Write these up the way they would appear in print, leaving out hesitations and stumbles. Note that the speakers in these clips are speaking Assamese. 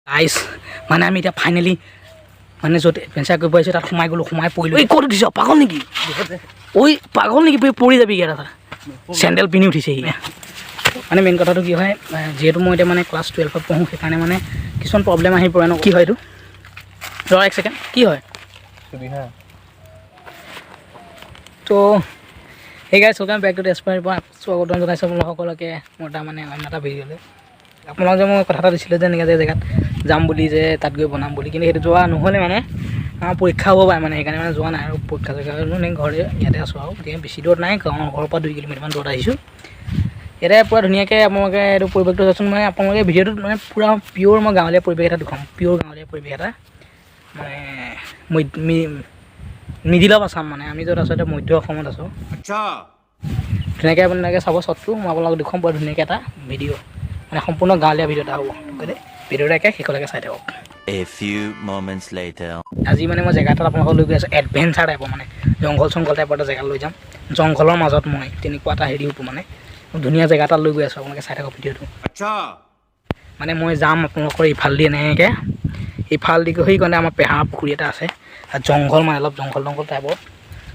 গাইছ, মানে আমি এতিয়া ফাইনেলি মানে য'ত এডভেঞ্চাৰ কৰিব আহিছোঁ, তাত সোমাই গ'লোঁ, সোমাই পৰিলোঁ। এই ক'ত উঠিছ, পাগল নেকি? ঐ, পাগল নেকি? পৰি যাবি। ইয়াত এটা চেণ্ডেল পিন্ধি উঠিছে সি। মানে মেইন কথাটো কি হয়, যিহেতু মই এতিয়া মানে ক্লাছ 12ত পঢ়োঁ, সেইকাৰণে মানে কিছুমান প্ৰব্লেম আহি পৰে ন। কি হয় এইটো? ৰ এক ছেকেণ্ড, কি হয়? তো hey guys, welcome back to Tezpur পৰা স্বাগতম জনাইছোঁ আপোনালোক সকলোকে মোৰ এটা মানে অন্য এটা ভিডিঅ'লৈ। আপোনালোক যে মই কথা এটা দিছিলোঁ যে এনেকৈ যে জেগাত যাম বুলি, যে তাত গৈ বনাম বুলি, কিন্তু সেইটো যোৱা নহ'লে। মানে আমাৰ পৰীক্ষা হ'ব পাৰে, মানে সেইকাৰণে মানে যোৱা নাই। আৰু পৰীক্ষা চৰীক্ষা মানে ঘৰতে ইয়াতে আছোঁ আৰু এতিয়া বেছি দূৰত নাই, গাঁৱৰ ঘৰৰ পৰা 2 কিলোমিটাৰমান দূৰত আহিছোঁ। ইয়াতে পূৰা ধুনীয়াকৈ আপোনালোকে এইটো পৰিৱেশটো চাওকচোন। মানে আপোনালোকে ভিডিঅ'টোত মানে পূৰা পিয়'ৰ মই গাঁৱলীয়া পৰিৱেশ এটা দেখুৱাম, পিয়'ৰ গাঁৱলীয়া পৰিৱেশ এটা, মানে মিডিল অফ আছাম। মানে আমি য'ত আছোঁ এতিয়া মধ্য অসমত আছোঁ। ধুনীয়াকৈ আপোনালোকে চাব শ্বটটো, মই আপোনালোকক দেখুৱাম পূৰা ধুনীয়াকৈ এটা ভিডিঅ', মানে সম্পূৰ্ণ গাঁৱলীয়া ভিডিঅ' এটা হ'ব। গতিকে ভিডিঅ'টো একে শেষলৈকে চাই থাকক। A few moments later. আজি মানে মই জেগা এটাত আপোনালোকক লৈ গৈ আছোঁ, এডভেঞ্চাৰ টাইপৰ, মানে জংঘল চংঘল টাইপৰ এটা জেগাত লৈ যাম। জংঘলৰ মাজত মই তেনেকুৱা এটা হেৰি হ'ব, মানে ধুনীয়া জেগা এটাত লৈ গৈ আছোঁ। আপোনালোকে চাই থাকক ভিডিঅ'টো। মানে মই যাম আপোনালোকৰ ইফালেদি, এনেকৈ ইফালেদি গৈ সেইকণতে আমাৰ পেহা পুখুৰী এটা আছে, তাত জংঘল, মানে অলপ জংঘল জংঘল টাইপৰ।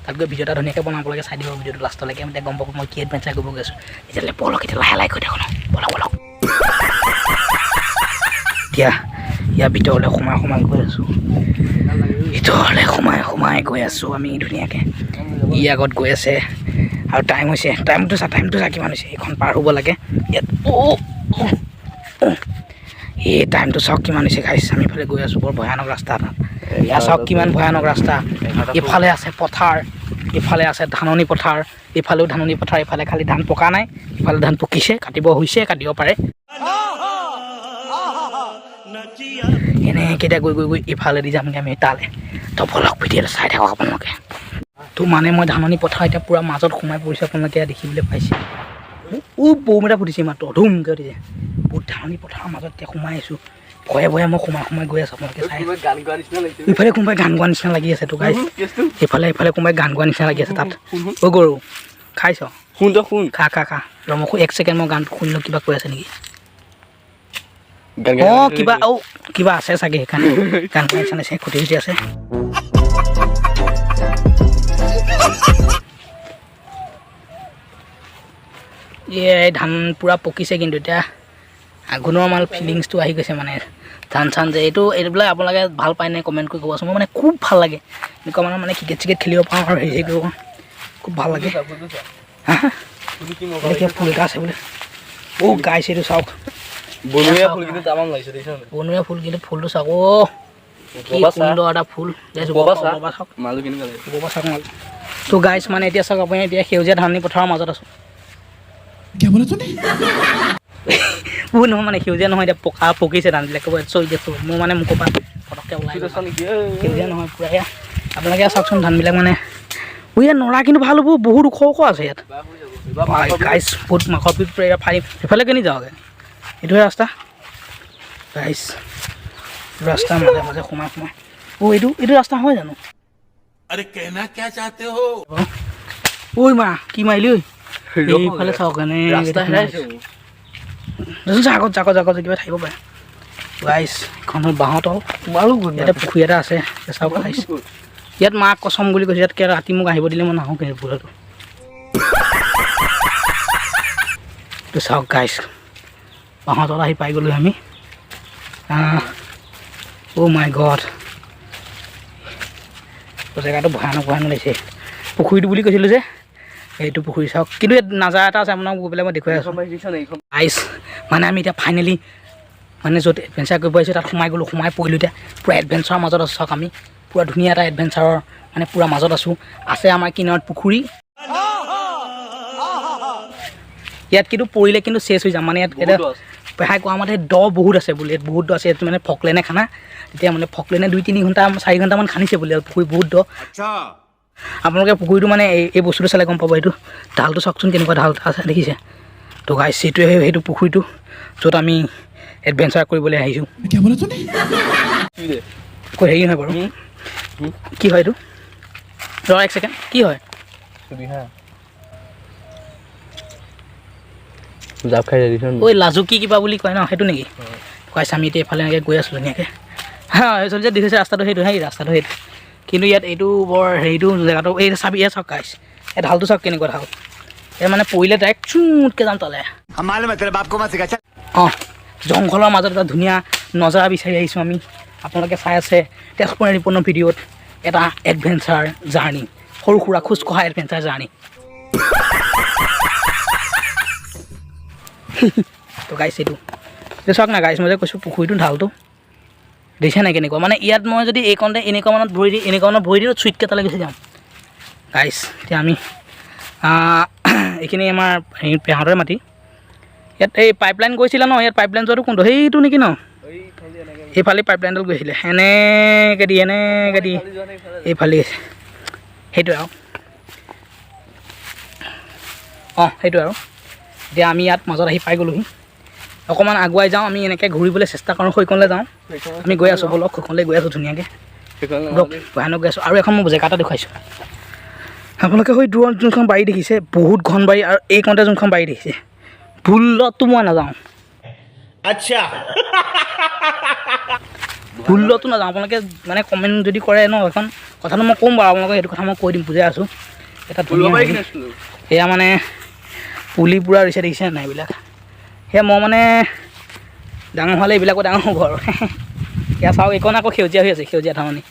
তাত গৈ ভিডিঅ' এটা ধুনীয়াকৈ বনাব লাগে। চাই দিব ভিডিঅ'টো লাষ্টলৈকে, এতিয়া গম পাব মই কি এডভেঞ্চাৰ কৰিব গৈ আছোঁ। তেতিয়াহ'লে ব'লক, এতিয়া লাহে লাহে গৈ থাকোঁ ন। ব'লক ব'লক। এতিয়া ইয়াৰ ভিতৰলৈ সোমাই সোমাই গৈ আছোঁ, ভিতৰলৈ সোমাই সোমাই গৈ আছোঁ আমি ধুনীয়াকৈ। ই আগত গৈ আছে আৰু টাইম হৈছে, টাইমটো চা, টাইমটো চা কিমান হৈছে। এইখন পাৰ হ'ব লাগে ইয়াত। অ' অ', এই টাইমটো চাওক কিমান হৈছে গাইছ। আমি ইফালে গৈ আছোঁ, বৰ ভয়ানক ৰাস্তা এটা। এয়া চাওক কিমান ভয়ানক ৰাস্তা। ইফালে আছে পথাৰ, ইফালে আছে ধাননি পথাৰ, ইফালেও ধাননি পথাৰ। ইফালে খালি ধান পকা নাই, ইফালে ধান পকিছে, কাটিব হৈছে, কাটিব পাৰে। এনেকৈ এতিয়া গৈ গৈ গৈ ইফালেদি যামগৈ আমি তালৈ। তো ব'লক, ভিডিঅ'টো চাই থাকক আপোনালোকে। তো মানে মই ধাননি পথাৰ এতিয়া পূৰা মাজত সোমাই পৰিছোঁ, আপোনালোকে ইয়াত দেখিবলৈ পাইছে। ও, বম এটা ফুটিছে মাত্ৰ, ধুমকৈ উঠিছে। বহুত ধাননি পথাৰৰ মাজত এতিয়া সোমাই আহিছোঁ। ভয়ে ভয়ে মই সোমাই সোমাই গৈ আছোঁ, আপোনালোকে চাই আছে। গান গোৱা নিচিনা লাগিছে। ইফালে কোনোবাই গান গোৱা নিচিনা লাগি আছে। তো গাইছ, ইফালে ইফালে কোনোবাই গান গোৱা নিচিনা লাগি আছে তাত। অ' গৰু খাইছ? শুন, তই শুন। খা খা খা। ৰ, মই এক ছেকেণ্ড, মই গানটো শুনিলোঁ। কিবা কৈ আছে নেকি? গান। অঁ, কিবা, অ' কিবা আছে চাগে, সেইকাৰণে গান গোৱা নিচিনা লাগিছে, খুটি খুটি আছে। এই ধান পূৰা পকিছে, কিন্তু এতিয়া আঘোণৰ মাল ফিলিংছটো আহি গৈছে। মানে ধান চান যে এইটো, এইবিলাক আপোনালোকে ভাল পায়নে, কমেণ্ট কৰি ক'বচোন। মোৰ মানে খুব ভাল লাগে এনেকুৱা, মানে মানে ক্ৰিকেট চিকেট খেলিব পাৰোঁ আৰু হেৰি চেৰি কৰিব পাৰোঁ, খুব ভাল লাগে। হা, এইটো কিবা ফুল এটা আছে বোলে। অ' গাইছ, এইটো চাওক। বনৰীয়া ফুল কিন্তু তামাম লাগিছে, দেখিছ নাই? বনৰীয়া ফুল, কিন্তু ফুলটো চাওক। অ' কি ববা চাহ। সুন্দৰ এটা ফুল গাইছ। ববা চাহ। ববা চাওক। মালটো কেনেকুৱা লাগে? ববা চাওক মাল। তো গাইছ, মানে এতিয়া চাওক আপুনি, এতিয়া সেউজীয়া ধাননি পথাৰৰ মাজত আছোঁ। বহুত নহয়, মানে সেউজীয়া নহয়, এতিয়া পকা পকিছে ধানবিলাক। ক'ব চ' এতিয়া মোৰ মানে মুখৰ পৰা পটককৈ ওলাই গ'ল। নেকি? সেউজীয়া নহয় পূৰা। এয়া আপোনালোকে চাওকচোন ধানবিলাক। মানে ইয়াত নৰা কিন্তু ভাল হ'ব, বহুত ওখ ওখ আছে ইয়াত। গাইছ, বহুত মাঘৰ বিহুত পূৰা ফাৰি। ইফালে কেনি যাওঁগৈ? এইটোহে ৰাস্তা গাইছ। ৰাস্তাৰ মাজে মাজে সোমাই সোমাই, অ' এইটো এইটো ৰাস্তা হয় জানো? अरे, कहना क्या चाहते हो? ঐ মা, কি মাৰিলি ঐ? এইফালে চাওক, এনে ৰাস্তা হেৰাইছে মোৰ। দেচোন চা, আগত জাকত জাকত কিবা থাকিব পাৰে। গাইছ, এইখন হ'ল বাঁহৰ তল। তোমাৰো গুড। ইয়াতে পুখুৰী এটা আছে, চাওক গাইছ। ইয়াত মাক কচম বুলি কৈছোঁ, ইয়াত ৰাতি মোক আহিব দিলে মই নাহোঁ কিন্তু ভুলতো। এইটো চাওক গাইছ, বাঁহৰ তল আহি পাই গ'লোঁ আমি। অ' মাই গড, জেগাটো ভয়ানক ভয়ানক লাগিছে। পুখুৰীটো বুলি কৈছিলোঁ যে, এইটো পুখুৰী চাওক। কিন্তু ইয়াত নাজাৰা এটা আছে, আপোনাক গৈ পেলাই মই দেখুৱাই আছোঁ। গাইছ, মানে আমি এতিয়া ফাইনেলি মানে য'ত এডভেঞ্চাৰ কৰিব আহিছোঁ, তাত সোমাই গ'লোঁ, সোমাই পৰিলোঁ। এতিয়া পূৰা এডভেঞ্চাৰৰ মাজত আছোঁ। চাওক, আমি পূৰা ধুনীয়া এটা এডভেঞ্চাৰৰ মানে পূৰা মাজত আছোঁ। আছে আমাৰ কিনাৰত পুখুৰী। ইয়াত কিন্তু পৰিলে কিন্তু চেচ হৈ যাম। মানে ইয়াত এতিয়া পেহাই কোৱা মতে দ বহুত আছে বোলে, ইয়াত বহুত দ আছে। ইয়াত মানে ফকলেনে খানা তেতিয়া মানে ফকলেনে 2-3 ঘণ্টা, 4 ঘণ্টামান খান্দিছে বোলে। ইয়াত পুখুৰী বহুত দ। আপোনালোকে পুখুৰীটো মানে এই এই বস্তুটো চালে গম পাব। এইটো ঢালটো চাওকচোন, কেনেকুৱা ঢাল এটা আছে দেখিছে? তো গাইছ, সেইটোৱে সেইটো পুখুৰীটো য'ত আমি এডভেঞ্চাৰ কৰিবলৈ আহিছোঁ। একো হেৰি নহয় বাৰু। কি হয় এইটো? ৰ এক ছেকেণ্ড, কি হয়? জাপ খাই দিছ। ঐ, লাজুকী কিবা বুলি কয় ন, সেইটো নেকি? গাইছ, আমি এতিয়া এইফালে এনেকৈ গৈ আছোঁ ধুনীয়াকৈ। হা, এই যে দেখিছে ৰাস্তাটো, সেইটো সেই ৰাস্তাটো সেইটো। কিন্তু ইয়াত এইটো বৰ হেৰিটো জেগাটো এই চাবি, ইয়াত চাওক গাইছ, এই ঢালটো চাওক কেনেকুৱা ঢাল। এই মানে পৰিলে ডাইৰেক্ট চুটকৈ যাম তালৈ। অঁ, জংঘলৰ মাজত এটা ধুনীয়া নজৰা বিচাৰি আহিছোঁ আমি। আপোনালোকে চাই আছে তেজপুৰ ৰিপনৰ ভিডিঅ'ত এটা এডভেঞ্চাৰ জাৰ্ণি, সৰু সুৰা খোজ কঢ়া এডভেঞ্চাৰ জাৰ্ণি। তো গাইছ, এইটো এইটো চাওক না গাইছ, মই যে কৈছোঁ পুখুৰীটো ঢালটো দেখিছে নাই কেনেকুৱা। মানে ইয়াত মই যদি এইকণতে এনেকুৱা মানত ভৰি দি, এনেকুৱা মানত ভৰি দিওঁ, চুইটকৈ তালৈ গুচি যাম গাইছ। এতিয়া আমি এইখিনি আমাৰ হেৰি পেহাহঁতৰে মাটি। ইয়াত এই পাইপলাইন গৈছিলে ন, ইয়াত পাইপলাইন যোৱাটো কোনটো, সেইটো নেকি ন? এইফালে পাইপলাইনডাল গৈছিলে, এনেকৈ দি এনেকৈ দি এইফালে গৈছে, সেইটোৱে আৰু। অঁ, সেইটোৱে আৰু। এতিয়া আমি ইয়াত মাজত আহি পাই গ'লোহি। অকণমান আগুৱাই যাওঁ আমি, এনেকৈ ঘূৰিবলৈ চেষ্টা কৰোঁ, সেইকণলৈ যাওঁ। আমি গৈ আছোঁ, ব'লক সেইকণলৈ গৈ আছোঁ ধুনীয়াকৈ, ব'লক ভয়ানক গৈ আছোঁ। আৰু এখন মই জেগা এটা দেখুৱাইছোঁ আপোনালোকে। সেই দূৰত যোনখন বাৰী দেখিছে, বহুত ঘন বাৰী, আৰু এইকণতে যোনখন বাৰী দেখিছে, ভুলতো মই নাযাওঁ। আচ্ছা, ভুলতো নাযাওঁ। আপোনালোকে মানে কমেণ্ট যদি কৰে ন, এখন কথাটো মই ক'ম বাৰু আপোনালোকক, সেইটো কথা মই কৈ দিম, বুজাই আছোঁ। এটা ধুনীয়া এয়া মানে পুলি পূৰা ৰুইছে, দেখিছে নাই এইবিলাক। সেয়া মই মানে ডাঙৰ হোৱালে এইবিলাকো ডাঙৰ হ'ব আৰু। এয়া চাওক, এইকণ আকৌ সেউজীয়া হৈ আছে, সেউজীয়া ধাননি।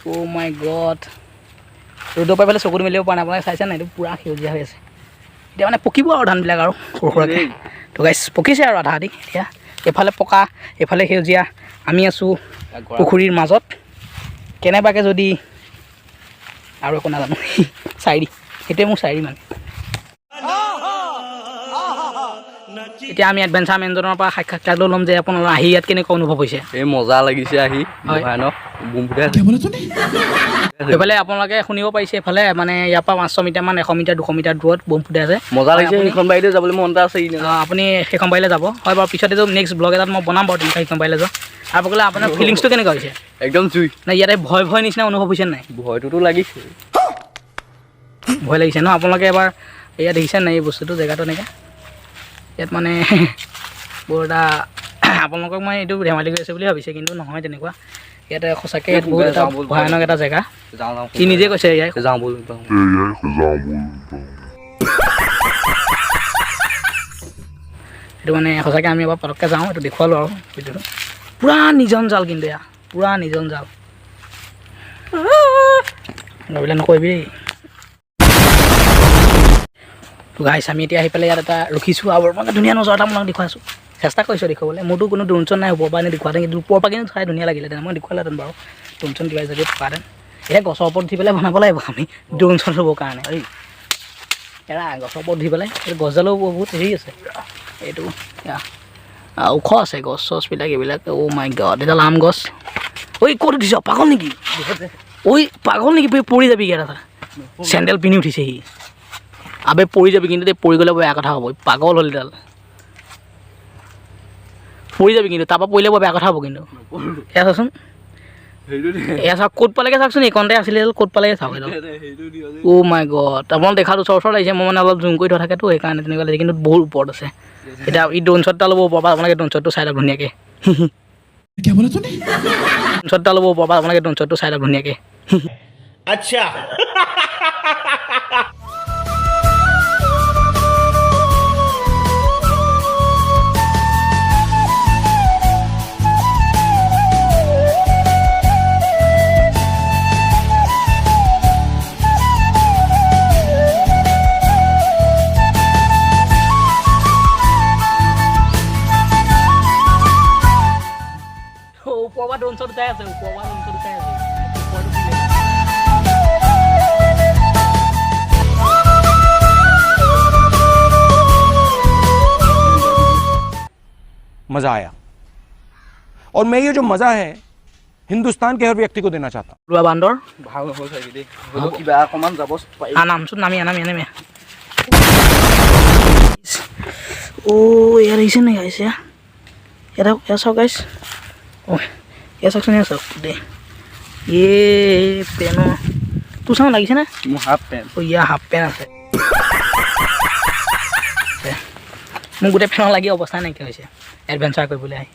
অ' মাই গড, ৰ'দৰ পৰা এইফালে চকুটো মেলিব পৰা নাই। আপোনালোকে চাইছে নাই, এইটো পূৰা সেউজীয়া হৈ আছে। এতিয়া মানে পকিব আৰু ধানবিলাক আৰু সৰু সুৰাকৈ। তো গাইছ, পকিছে আৰু আধা আধি। এতিয়া এইফালে পকা, এইফালে সেউজীয়া, আমি আছোঁ পুখুৰীৰ মাজত। কেনেবাকৈ যদি আৰু একো নাজানো, চাইৰি, সেইটোৱে মোৰ চাইৰি মানে। এতিয়া আমি এডভেঞ্চাৰ মেনজনৰ পৰা সাক্ষাৎকাৰ লৈ ল'ম যে আপোনালোকৰ আহি ইয়াত কেনেকুৱা অনুভৱ হৈছে। এই মজা লাগিছে আহি, ভয়ানক বুম ফুটাই আছে। এইফালে আপোনালোকে শুনিব পাৰিছে, এইফালে মানে ইয়াৰ পৰা 500 মিটাৰমান, 100 মিটাৰ, 200 মিটাৰ দূৰত বম ফুটাই আছে। মজা লাগিছে। সেইখন বাৰীতে যাবলৈ মন এটা আছে। আপুনি সেইখন বাৰীলৈ যাব হয় বাৰু, পিছত এইটো নেক্সট ব্লগ এটাত মই বনাম বাৰু তেনেকুৱা সেইখন বাৰীলৈ যোৱা। আৰু ক'লে আপোনাৰ ফিলিংছটো কেনেকুৱা হৈছে? একদম জুই। নাই, ইয়াতে ভয় ভয় নিচিনা অনুভৱ হৈছে নাই? ভয়টোতো লাগিছে। ভয় লাগিছে ন? আপোনালোকে এবাৰ ইয়াত দেখিছে নাই এই বস্তুটো, জেগাটো এনেকৈ ইয়াত মানে বৰ এটা আপোনালোকক মই এইটো ধেমালি কৰি আছে বুলি ভাবিছে, কিন্তু নহয় তেনেকুৱা। ইয়াতে সঁচাকৈ ইয়াত বহুত এটা ভয়ানক এটা জেগা। সি নিজে কৈছে ইয়াই। যাওঁ ব'ল। এইটো মানে সঁচাকৈ আমি এবাৰ পটককৈ যাওঁ, এইটো দেখুৱালোঁ আৰু। ভিডিঅ'টো পূৰা নিজন জাল, কিন্তু এয়া পূৰা নিজন জাল, এইবিলাক নকৰিবি দেই। তো গাইছ, আমি এতিয়া আহি পেলাই ইয়াত এটা ৰখিছোঁ আৰু মানে ধুনীয়া নজৰ এটা আপোনাক দেখুৱাইছোঁ, চেষ্টা কৰিছোঁ দেখুৱাবলৈ। মোৰতো কোনো ড্ৰোন চোন নাই, ওপৰৰ পৰা এনেই দেখুৱাহেঁতেন, কিন্তু ওপৰৰ পৰা কিন্তু চাই ধুনীয়া লাগিলেহেঁতেন, মই দেখুৱালেহেঁতেন বাৰু। ড্ৰোন চোন কিবা যদি থকাহেঁতেন। এতিয়া গছৰ ওপৰত উঠি পেলাই বনাব লাগিব আমি ড্ৰোন চোন ল'বৰ কাৰণে। এৰা গছৰ ওপৰত উঠি পেলাই, এই গছডালো বহুত হেৰি আছে, এইটো ওখ আছে গছ চছবিলাক এইবিলাক। অ' মাই গড, এডাল আম গছ। ঐ ক'ত উঠিছ, পাগল নেকি? ঐ পাগল নেকি, পৰি যাবি। ইয়াত এটা চেণ্ডেল পিন্ধি উঠিছে সি, আবে পৰি যাবি কিন্তু দেই, পৰি গ'লে বেয়া কথা হ'ব। পাগল হ'ল এডাল, পৰি যাবি কিন্তু, তাৰপৰা পৰিলে বৰ বেয়া কথা হ'ব কিন্তু। এয়া চাচোন, এয়া চাওক ক'ত পালেগৈ চাওকচোন, এইকণতে আছিলে এডাল, ক'ত পালেগৈ চাওক এডাল। অ' মাই গড, আপোনালোক দেখাটো ওচৰ ওচৰ লাগিছে, মই মানে অলপ জুম কৰি থোৱা থাকেতো, সেইকাৰণে তেনেকুৱা লাগিছে, কিন্তু বহুত ওপৰত আছে। এতিয়া ই ড্ৰোন শ্বট এটা ল'ব ওপৰৰ পৰা, আপোনালোকে ড্ৰোন শ্বটটো চাই লওক ধুনীয়াকৈ। ড্ৰোন শ্বট এটা ল'ব ওপৰৰ পৰা, আপোনালোকে ড্ৰোন শ্বটটো চাই লওক ধুনীয়াকৈ। আচ্ছা। ওপৰৰ পৰা ড্ৰোন শ্বট উঠাই আছে, ওপৰৰ পৰা ড্ৰোন শ্বট উঠাই আছে। मज़ा आया और मैं ये जो मज़ा है हिंदुस्तान के हर व्यक्ति को देना चाहता हूँ। লোৱা বান্দৰ ভাল নহ'ল চাগে দেই, হ'লেও কিবা অকণমান যাব পাৰি। নামচোন, নামি নামি নামি। অ' ইয়াত আহিছে নে গাইছ? এয়া ইয়াত এয়া চাওক গাইছ, অ' এয়া চাওকচোন, এয়া চাওক দেই। এই পেনৰ তোৰ চাওঁ লাগিছেনে? মোৰ হাফ পেণ্ট। অ' ইয়াৰ হাফ পেণ্ট আছে। মোৰ গোটেই ফেনৰ লাগি অৱস্থা নাইকিয়া হৈছে এডভেঞ্চাৰ কৰিবলৈ আহি।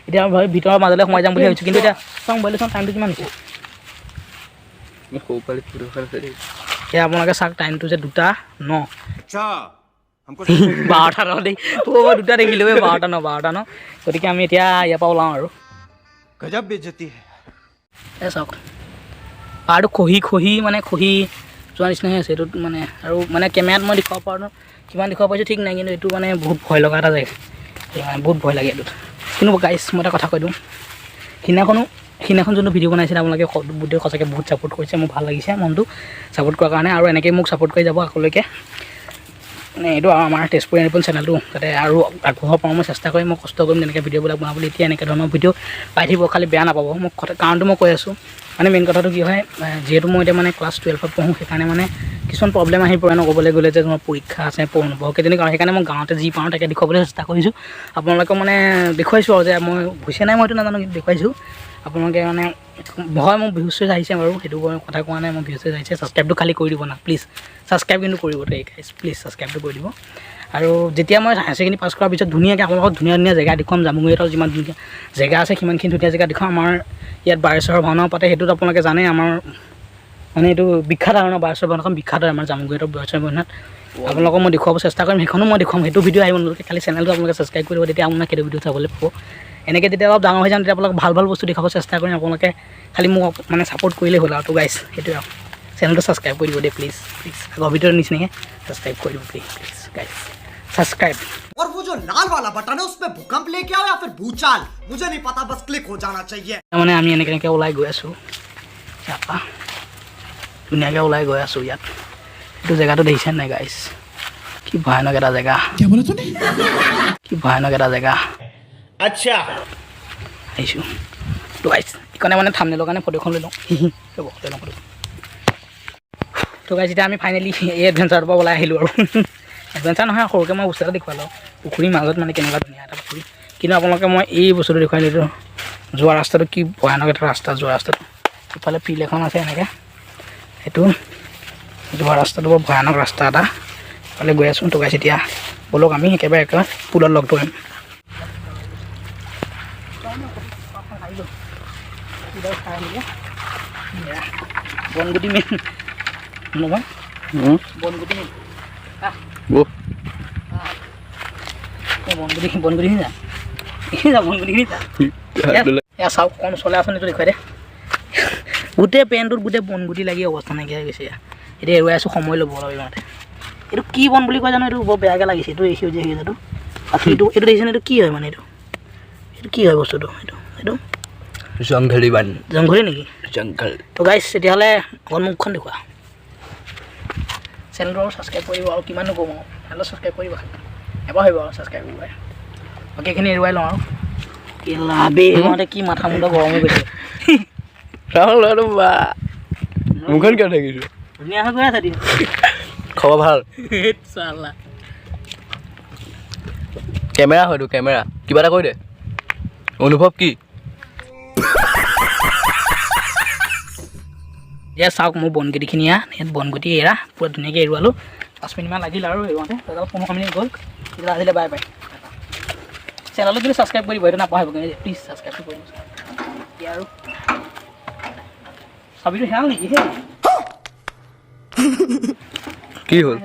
এতিয়া আমি ভাবি ভিতৰৰ মাজলৈ সোমাই যাম বুলি ভাবিছোঁ, কিন্তু এতিয়া চাওঁ মোবাইলটো, চাওঁ টাইমটো কিমান হৈছে। মোৰ সৰু পোৱালি ফটো এখন আছে দেই। এতিয়া আপোনালোকে চাওক টাইমটো যে 2:09। अच्छा, हमको 12টা 9 দেই। অ' দুটা দেখিলোঁ, এই 12টা 9, 12টা 9। গতিকে আমি এতিয়া ইয়াৰ পৰা ওলাওঁ আৰু। गजब बेइज्जती है। এই চাওক, পাহাৰটো খহি খহি মানে খহি যোৱা নিচিনাহে আছে এইটোত মানে। আৰু মানে কেমেৰাত মই দেখুৱাব পাৰোঁ কিমান দেখুৱাব পাৰিছোঁ ঠিক নাই, কিন্তু এইটো মানে বহুত ভয় লগা এটা জেগা। এই মানে বহুত ভয় লাগে এইটোত। কিন্তু গাইছ, মই এটা কথা কৈ দিওঁ, সিদিনাখন যোনটো ভিডিঅ' বনাইছিলে, আপোনালোকে গোটেই সঁচাকৈ বহুত ছাপোৰ্ট কৰিছে, মোৰ ভাল লাগিছে মনটো ছাপোৰ্ট কৰাৰ কাৰণে। আৰু এনেকৈ মোক ছাপোৰ্ট কৰি যাব আগলৈকে। মানে এইটো আৰু আমাৰ তেজপুৰ এনিপন চেনেলটো যাতে আৰু আগবঢ়াব পাৰোঁ মই চেষ্টা কৰিম, মই কষ্ট কৰিম তেনেকৈ ভিডিঅ'বিলাক বনাবলৈ। এতিয়া এনেকৈ ধৰণৰ ভিডিঅ' পাই থাকিব, খালি বেয়া নাপাব মোক। কথা কাৰণটো মই কৈ আছোঁ, মানে মেইন কথাটো কি হয়, যিহেতু মই এতিয়া মানে ক্লাছ 12ত পঢ়োঁ, সেইকাৰণে মানে কিছুমান প্ৰব্লেম আহি পৰে ন ক'বলৈ গ'লে যে তোমাৰ পৰীক্ষা আছে, পঢ়োঁ নপঢ়োঁ তেনেকুৱা। সেইকাৰণে মই গাঁৱতে যি পাৰোঁ তাকে দেখুৱাবলৈ চেষ্টা কৰিছোঁ। আপোনালোকক মানে দেখুৱাইছোঁ আৰু যে মই হৈছে নাই মইতো নাজানো, কিন্তু দেখুৱাইছোঁ আপোনালোকে। মানে হয়, মোৰ ভিউজ চিউজ আহিছে বাৰু, সেইটো মই কথা কোৱা নাই। মোৰ ভিউজ চিউজ আহিছে, ছাবস্ক্ৰাইবটো খালি কৰি দিব না প্লিজ। ছাবস্ক্ৰাইব কিন্তু কৰিব দেই গাইজ, প্লিজ ছাবস্ক্ৰাইবটো কৰি দিব। আৰু যেতিয়া মই হায়াৰ ছেকেণ্ডেৰী পাছ কৰাৰ পিছত ধুনীয়াকৈ আপোনালোকক ধুনীয়া ধুনীয়া জেগা দেখুৱাম। জামুগুৰিহাটৰ যিমান ধুনীয়া জেগা আছে সিমানখিনি ধুনীয়া জেগা দেখুৱাম। আমাৰ ইয়াত বাৰেশ্বৰৰ ভাওনাও পাতে, সেইটোত আপোনালোকে জানে। আমাৰ মানে এইটো বিখ্যাত আৰু ন, বাৰেশ্বৰ ভাওনাখন বিখ্যাত হয় আমাৰ জামুগুৰিহাটৰ বাৰেশ্বৰ ভাওনাত। আপোনালোকক মই দেখুৱাব চেষ্টা কৰিম, সেইখনো মই দেখুৱাম, সেইটো ভিডিঅ' আহিব নতুনকৈ। খালি চেনেলটো আপোনালোকে ছাবস্ক্ৰাইব কৰিব, তেতিয়া আপোনাক সেইটো ভিডিঅ' চাবলৈ পাব। এনেকৈ যেতিয়া অলপ ডাঙৰ হৈ যাম, তেতিয়া আপোনালোক ভাল ভাল বস্তু দেখুৱাব চেষ্টা কৰিম। আপোনালোকে খালি মোক মানে ছাপোৰ্ট কৰিলেই হ'ল আৰু। তো গাইছ, সেইটোৱে আৰু চেনেলটো ছাবস্ক্ৰাইব কৰি দিব দেই, প্লিজ প্লিজ। আগৰ ভিডিঅ'ৰ নিচিনাকৈ ছাবস্ক্ৰাইব কৰি দিব, প্লিজ প্লিজ গাইছ, ছাবস্ক্ৰাইব। और वो जो लाल वाला बटन है, उसमें भूकंप लेके आओ या फिर भूचाल, मुझे नहीं पता, बस क्लिक हो जाना चाहिए। মানে আমি এনেকৈ এনেকৈ ওলাই গৈ আছোঁ ইয়াৰ পৰা, ধুনীয়াকৈ ওলাই গৈ আছোঁ ইয়াত। এইটো জেগাটো দেখিছে নাই গাইছ? কি ভয়ানক এটা জেগা, কি ভয়ানক এটা জেগা। अच्छा। আহিছোঁ তো গাইছ, এইকাৰণে মানে থাম্বনেইলৰ কাৰণে ফটো এখন লৈ লওঁ। ৰ'ব, লৈ লওঁ ফটো। তো গাইছ, এতিয়া আমি ফাইনেলি এই এডভেঞ্চাৰৰ পৰা ওলাই আহিলোঁ। আৰু এডভেঞ্চাৰ নহয়, সৰুকৈ মই বস্তু এটা দেখুৱালোঁ, পুখুৰীৰ মাজত মানে কেনেকুৱা ধুনীয়া এটা পুখুৰী। কিন্তু আপোনালোকে মই এই বস্তুটো দেখুৱাই দিলোঁ, যোৱা ৰাস্তাটো কি ভয়ানক এটা ৰাস্তা। যোৱা ৰাস্তাটো ইফালে ফিল্ড এখন আছে এনেকৈ, সেইটো যোৱা ৰাস্তাটো বৰ ভয়ানক ৰাস্তা এটা, ইফালে গৈ আছোঁ। তো গাইছ, এতিয়া ব'লক আমি একেবাৰে একেবাৰে পুলত লগ ধৰিম। বনগুটি মেইন নহয়, বনগুটি মেইন। বনগুটি, বনগুটিখিনি যা, এইখিনি যা, বনগুটিখিনি যা। এয়া চাওক, অকণ ওচৰলৈ আছোন, এইটো দেখুৱাই দে। গোটেই পেণ্টটোত গোটেই বনগুটি লাগি অৱস্থা নাইকিয়া হৈ গৈছে। এয়া এতিয়া এৰুৱাই আছোঁ, সময় ল'ব অলপ ইমানতে। এইটো কি বন বুলি কয় জানো? এইটো বৰ বেয়াকৈ লাগিছে, এইটো এই সেউজীয়া সেউজীয়াটো। বাকী এইটো দেখিছেনে? এইটো কি হয় মানে এইটো কি হয় বস্তুটো? এইটো জংঘলী বন। জংঘলী নেকি? জংঘল। তো গাইছ, তেতিয়াহ'লে অকণ মুখখন দেখুওৱা। চেনেলটো আৰু ছাবস্ক্ৰাইব কৰিব, আৰু কিমাননো ক'ম আৰু, চেনেলটো ছাবস্ক্ৰাইব কৰিব খালি এবাৰ হ'ব আৰু ছাবস্ক্ৰাইব কৰিব। বাকী এইখিনি এৰুৱাই লওঁ আৰু। কেলা বে, মতে কি মাথা মুঠা গৰম হৈ গৈছে। বা মুখখন কিয় থাকিছো? ধুনীয়া হৈ গৈ আছে দিন। খবৰ ভাল। চালা। কেমেৰা হয়তো কেমেৰা, কিবা এটা কৈ দে, অনুভৱ কি? এতিয়া চাওক মোৰ বনগুটিখিনি, ইয়াত বনগুটি এৰা পূৰা ধুনীয়াকৈ এৰুৱালোঁ। 5 মিনিটমান লাগিল আৰু এৰুৱাওঁতে, 15 মিনিট গ'ল। তেতিয়া আজিলৈ বাই বাই। চেনেলটো কিন্তু ছাবস্ক্ৰাইব কৰিব, সেইটো নাপাহৰিব কিন্তু, প্লিজ ছাবস্ক্ৰাইবটো কৰিব। এতিয়া আৰু চাবিটো হেৰাল নেকি? সেই কি হ'ল?